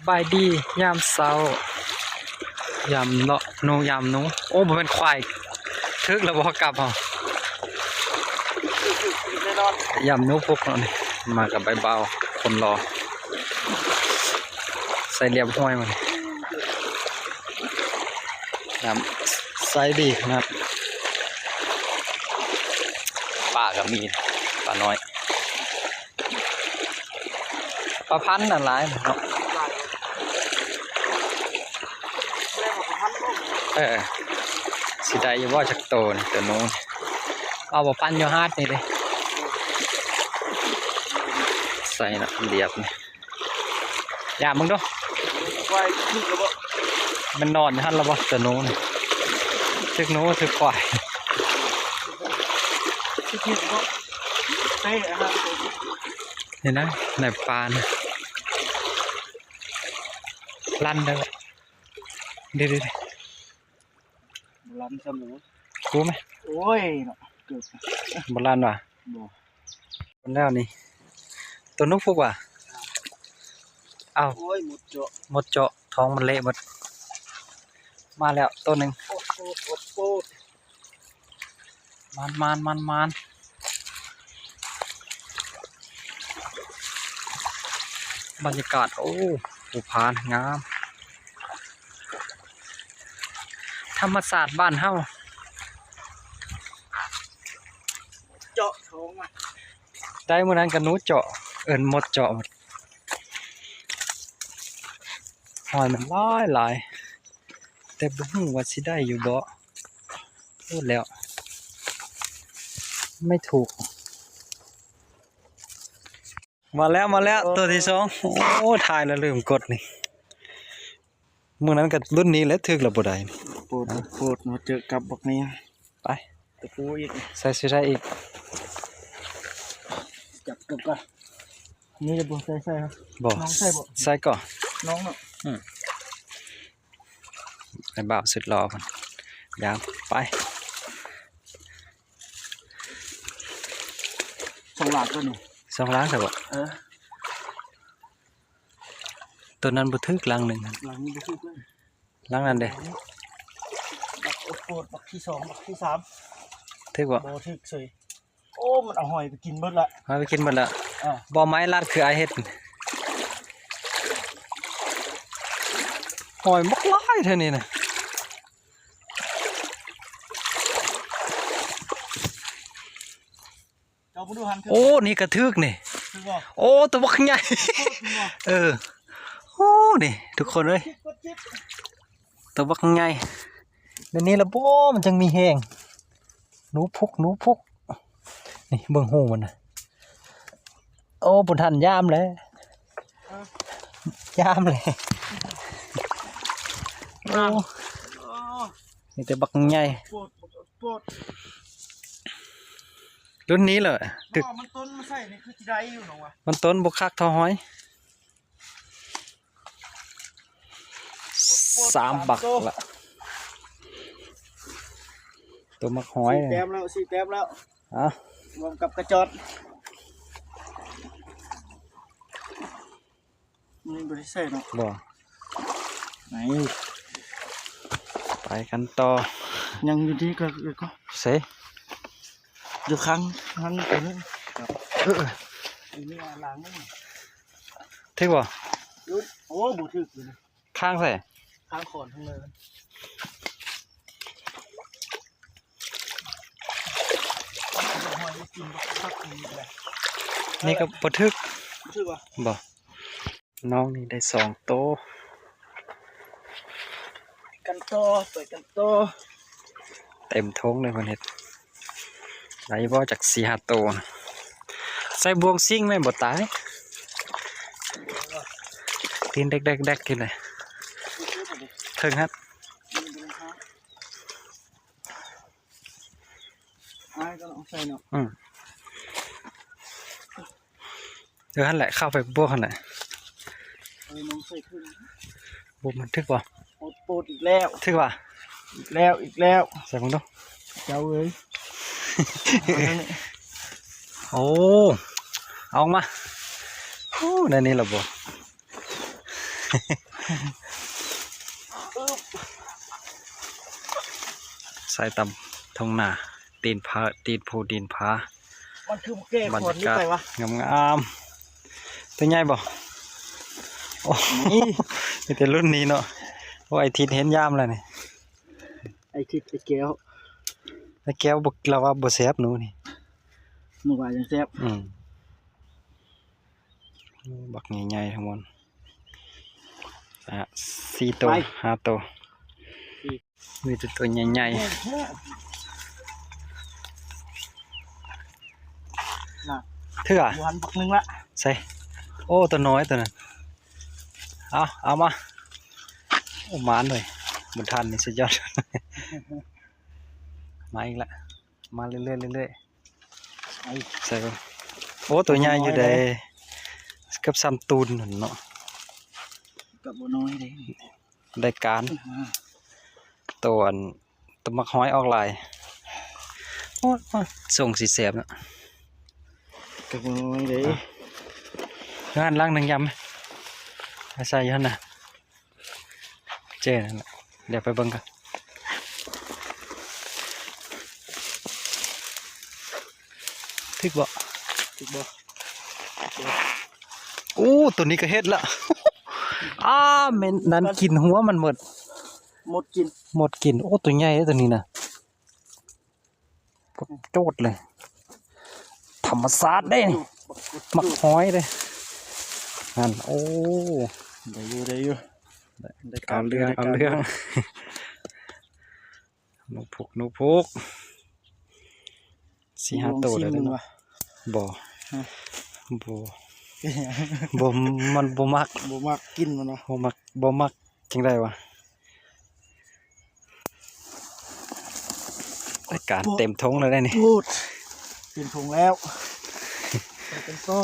ສະບາຍດີຍາມເຊົ້າ ຍາມເນາະ ໜູ ຍາມໜູ. ໂອ້ ບໍ່ແມ່ນຄວາຍ ຖືກແລ້ວບໍ່ກັບເຮົາ? ຍາມໜູພຸກເນາະນີ້ ມາກັບອ້າຍບ່າວຄົນຫຼໍ່ ໃສ່ລຽບຮ້ອຍມານີ້ ຍາມໃສ່ດີຂະໜາດ. ປາກໍມີ ປານ້ອຍ. ປາພັນນະຫຼາຍເນາະ ເອີ ຊິໄດ້ຢູ່ບໍ່ຈັກໂຕນີ້ ໂຕໜູ. ເອົາບໍ່ ປັນຢູ່ຫາດນີ້ເດ້ ໃສ່ເນາະ ລຽບນີ້ ຢາມເບິ່ງດູ ມັນນອນຢູ່ຫັ້ນລະບໍ່ ໂຕໜູນີ້. ຖືກໜູ ຖືກຄວາຍ ຖືກໜູ ເຕະ ນີ້ນະ ໃນປ່ານະ ລັນເດີ ເດໆໆ ບໍ່ລັນຊ້ຳເລີຍ ກູແມ ໂອ້ຍເນາະ ເກີບ ບໍ່ລັນຫວາ ບໍ່ ຄົນແລ້ວນີ້ ໂຕນົກຟຸກຫວາ ເອົ້າ ໂອ້ຍ ມົດເຈາະ ມົດເຈາະ ທ້ອງມັນເລະໝົດ. ມາແລ້ວໂຕໜຶ່ງ ໂອດໂອດ ໂອດໂອດ. ມານໆໆໆ ບັນຍາກາດ ໂອ້ ພູຜາງາມ ທຳມະຊາດບ້ານເຮົາ ເຈາະທ້ອງມາ ໄດ້ມື້ນັ້ນກໍໜູເຈາະ ເອີ້ນມົດເຈາະໝົດ ຫອຍມັນຫຼາຍໆ ແຕ່ບໍ່ຮູ້ວ່າຊິໄດ້ຢູ່ບໍ່. ໂອ້ ແລ້ວ ໄມ່ຖືກ ມາແລ້ວ ມາແລ້ວ ໂຕທີສອງ. ໂອ້ ຖ່າຍແລ້ວລືມກົດນີ້ ມື້ນັ້ນກໍລຸ້ນນີ້ແຫຼະ ຖືກແລ້ວບໍ່ໄດ້ ໂປດ ໂປດ ມາເຈີກັບບັກນີ້ ໄປ ຕະປູອີກ ໃສ່ຊິໄດ້ອີກ ຈັບເກີບກ່ອນ ນີ້ຈະບໍ່ໃສ່ ໃສ່ບໍ່ ນ້ອງໃສ່ບໍ່ ໃສ່ກ່ອນ ນ້ອງເນາະ ອືມ. ໃຫ້ບ່າວສຸດຫຼໍ່ເພິ່ນຢາມໄປ ສອງຫຼັງກໍນີ້ ສອງຫຼັງຊະບໍ່ ເອີ ໂຕນັ້ນບໍ່ຖືກຫຼັງໜຶ່ງ ຫຼັງນີ້ບໍ່ຖືກເລີຍ ຫຼັງນັ້ນເດ້ ບັກໂອດໂປດ ບັກທີສອງ ບັກທີສາມ ຖືກບໍ່ ບໍ່ຖືກເສີຍ. ໂອ້ ມັນເອົາຫອຍໄປກິນເບິດລະ ຫອຍໄປກິນເບິດລະ ເອີ ບໍ່ໄມ້ລັດຄືອ້າຍເຮັດ ຫອຍບັກຫຼາຍແທ້ນີ້ນະ ເຈົ້າບໍ່ດູຫັ້ນ ໂອ້ ນີ້ກະຖືກນີ້ ຖືກບໍ່ ໂອ້ ໂຕບັກໃຫຍ່ ໂອ້ ເອີ ໂອ້ ນີ້ທຸກຄົນເອີຍ ໂຕບັກໃຫຍ່ ແນວນີ້ລະບໍ່ ມັນຈັ່ງມີແຮງ ໜູພຸກ ໜູພຸກ ນີ້ເບິ່ງຮູມັນນະ ໂອ້ ບໍ່ທັນຍາມແລ້ວ ຍາມແລ້ວ ໂອ້ ມີແຕ່ບັກໃຫຍ່ ລຸ້ນນີ້ແຫຼະ ຕຶກ ມັນຕົ້ນມາໃສ່ນີ້ຄືຊິໄດ້ຢູ່ເນາະວະ ມັນຕົ້ນບໍ່ຄັກເທົ່າຫອຍ. ສາມບັກລະ ໂຕໝາກຫອຍ ສີ່ແຕ້ມແລ້ວ ສີ່ແຕ້ມແລ້ວ ເອົາ ລວມກັບກະຈອດ ນີ້ບໍ່ໄດ້ໃສ່ເນາະ ບໍ່ ໄປກັນຕໍ່ ຍັງຢູ່ດີກໍ ກໍ ໃສ ຢູ່ຂ້າງ ຂ້າງຕົວນີ້ ເອີ ຢູ່ນີ້ ຫຼັງນີ້ ຖືກບໍ່? ໂອ້ ບໍ່ຖືກຢູ່ນະ ຂ້າງໃສ? ຂ້າງຂອນທາງເນີນ ນີ້ກໍບໍ່ຖືກ ບໍ່ຖືກຫວາ? ບໍ່ ນ້ອງນີ້ໄດ້ສອງໂຕ ໄປກັນຕໍ່ ໄປກັນຕໍ່ ເຕັມທົ່ງເລີຍເພິ່ນເຮັດ ໄດ້ບໍ່ຈັກສີ່ຫ້າໂຕນະ ໃສ່ບ່ວງຊິງແມ່ນບໍ່ຕາຍ ຕີນແດກໆໆຢູ່ເລີຍ ເທິງຫັ້ນ ອ້າຍກໍເອົາໃສ່ເນາະ ອືມ ເອີ ຫັ້ນແຫຼະ ເຂົ້າໄປບວກຫັ້ນແຫຼະ ເອີ ນ້ອງໃສ່ຂຶ້ນ ບວກມັນຖືກບໍ່? ໂອດໂປດອີກແລ້ວ ຖືກຫວາ? ອີກແລ້ວ ອີກແລ້ວ ໃສ່ເບິ່ງດູ ເຈົ້າເອີຍ ໂອ້ ເອົາອອກມາ ໂອ້ ໄດ້ນີ້ລະບໍ່? ສາຍຕາມທົ່ງນາ ຕີນຜາ ຕີນພູຕີນຜາ ມັນຄືແກ່ຂອນນີ້ໄປວະ ບັນຍາກາດງາມໆ. ຕົວໃຫຍ່ບໍ່? ໂອ້ ມີແຕ່ລຸ້ນນີ້ເນາະ. ໂອ້ ໄອ້ທິດເຫັນຍາມແລ້ວນີ້ ໄອ້ທິດ ໄອ້ແກ້ວ ໄອ້ແກ້ວບໍ່ ລາວວ່າບໍ່ແຊບໜູນີ້ ໜູວ່າຈັ່ງແຊບ. ອືມ ໂອ້ ບັກໃຫຍ່ໆທັງໝົດ ອ່າ ສີ່ໂຕ ໄປ ຫ້າໂຕ ມີແຕ່ຕົວໃຫຍ່ໆ ນະ ເທື່ອ ຢູ່ຫັ້ນບັກໜຶ່ງລະ ໃສ່ ໂອ້ ຕົວນ້ອຍຕົວນັ້ນ ເອົາ ເອົາມາ ໂອ້ ໝານເວີຍ ບຸນທັນນີ້ສຸດຍອດ ມາອີກລະ ມາເລື້ອຍໆ ເລື້ອຍໆ ໃສ່ເບິ່ງ ໂອ້ ຕົວໃຫຍ່ຢູ່ເດ້ ເກືອບສ່ຳຕູນນັ້ນເນາະ ກໍບໍ່ນ້ອຍເດ້ ໄດ້ການ ອ່າ ໂຕອັນ ໂຕໝາກຫອຍອອກຫຼາຍ ໂອ້ຍ ໂອ້ຍ ຊົງຊິແຊບເນາະ ກໍບໍ່ນ້ອຍເດ້ ອ່າ ງານຫຼັງໜຶ່ງຢຳ ມາໃສ່ຢູ່ຫັ້ນນະ ເຈ້ ນັ້ນແຫຼະ ດຽວໄປເບິ່ງກັນ ຖືກບໍ່? ຖືກບໍ່? ໂອ້ ໂຕນີ້ກໍເຮັດລະ ອ້າ ແມ່ນນັ້ນກິນຫົວມັນໝົດ ໝົດກິນ ໝົດກິນ ໂອ້ ໂຕໃຫຍ່ເດ້ໂຕນີ້ນະ ໂຈດເລີຍ ທຳມະຊາດເດ້ນີ້ ໝາກຫອຍເດ້ ນັ້ນ ໂອ້ ໄດ້ຢູ່ ໄດ້ຢູ່ ໄດ້ການ ເອົາເລື່ອງ ເອົາເລື່ອງ ໜູພຸກ ໜູພຸກ ສີ່ຫ້າໂຕໄດ້ເນາະ ບໍ່ ຮະ ບໍ່ ບໍ່ ມັນບໍ່ມັກ ບໍ່ມັກກິນມັນວະ ບໍ່ມັກ ບໍ່ມັກຈັ່ງໃດວະ ໄດ້ການເຕັມຖົງແລ້ວເດ້ນີ້ ໂອ້ ເຕັມຖົງແລ້ວ ໄປກັນຕໍ່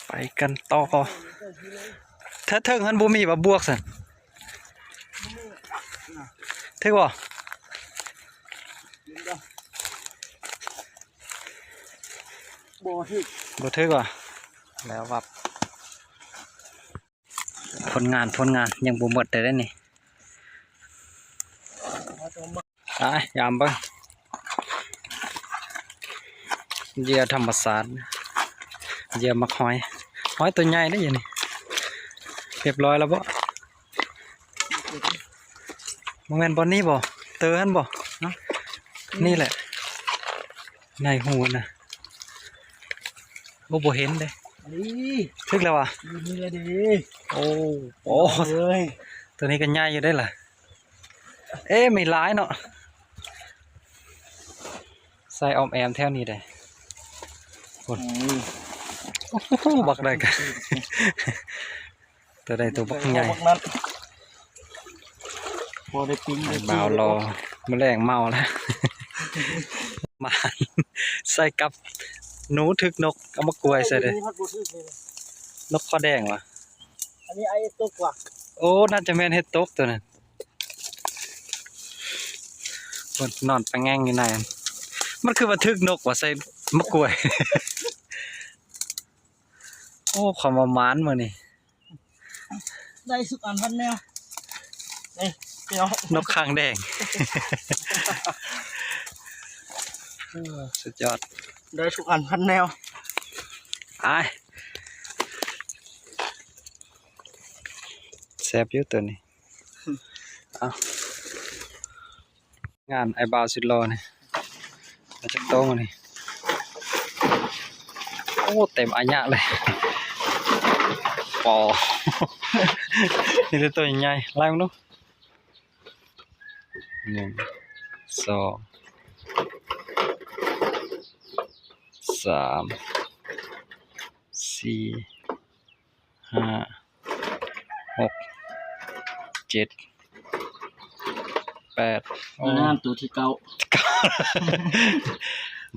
ໄປກັນຕໍ່ ຖ້າເທິງຫັ້ນບໍ່ມີວ່າບວກຊັ້ນ ຖືກບໍ່? ບໍ່ຖືກ ບໍ່ຖືກຫວາ ແລ້ວວັບ ຜົນງານ ຜົນງານ ຍັງບໍ່ໝົດເດ້ນີ້ ໄປ ຢາມເບິ່ງ ເຫຍື່ອທຳມະຊາດ ເຫຍື່ອໝາກຫອຍ ຫອຍໂຕໃຫຍ່ເດ້ຢູ່ນີ້ ຮຽບຮ້ອຍແລ້ວບໍ່? ບໍ່ແມ່ນບ່ອນນີ້ບໍ່? ເຕີຫັ້ນບໍ່? ຮະ? ນີ້ແຫຼະ ໃນຫູນະ ໂອ້ ບໍ່ເຫັນເດ້ ນີ້ ຖືກແລ້ວຫວາ ຢູ່ນີ້ແຫຼະເດ້ ໂອ້ ໂອ້ ເອີຍ ໂຕນີ້ກໍໃຫຍ່ຢູ່ເດ້ລະ ເອ ມີຫຼາຍເນາະ ໃສ່ອ້ອມແອ້ມແຖວນີ້ເດ້ ໂອ້ ໂອ້ໂຫ ບັກໃດກະ ໂຕໃດໂຕບັກໃຫຍ່ ບັກນັ້ນ ພໍໄດ້ປີ້ງໄດ້ຈີ່ ບ່າວລໍ ມື້ແລງເມົາແລ້ວ ມາໃສ່ກັບໜູຖືກນົກ ເອົາມາກວຍໃສ່ເດ້ ນົກຄໍແດງຫວາ ອັນນີ້ໄອ້ຕົກຫວາ ໂອ້ ໜ້າຈະແມ່ນເຫັດຕົກໂຕນັ້ນ ໂອ້ ນອນປະແງ່ງຢູ່ໃນ ມັນຄືວ່າຖືກນົກຫວາ ໃສ່ມາກວຍ ໂອ້ ຄວາມວ່າໝານມື້ນີ້ ໄດ້ທຸກອັນພັນແນວ ເອີ ນົກຄາງແດງ ເອີ ສຸດຍອດ ໄດ້ທຸກອັນພັນແນວ ອ້າຍ ແຊບຢູ່ໂຕນີ້ ເອົາ ງານອ້າຍບ່າວສຸດຫຼໍ່ນີ້ ເອົາຈັກໂຕນີ້ ໂອ້ ເຕັມອາຍະເລີຍ ປໍ ນີ້ແຫຼະໂຕໃຫຍ່ ໄລ່ເບິ່ງດູ ໜຶ່ງ ສອງ ສາມ ສີ່ ຫ້າ ຫົກ ເຈັດ ແປດ ໂອ້ ງາມ ໂຕທີເກົ້າ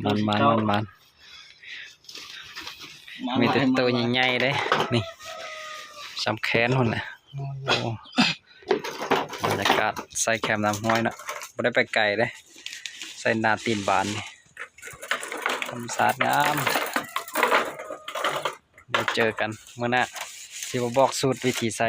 ມັນໆໆ ມີແຕ່ໂຕໃຫຍ່ໆເດ້ ນີ້ ສ່ຳແຂນພຸ້ນນະ ໂອ້ ບັນຍາກາດໃສ່ແຄມນ້ຳຫ້ວຍເນາະ ບໍ່ໄດ້ໄປໄກເດ້ ໃສ່ໜ້າຕີນບານນີ້ ທຳມະຊາດງາມ ດຽວເຈີກັນມື້ໜ້າ ຊິບໍ່ບອກສູດວິທີໃສ່.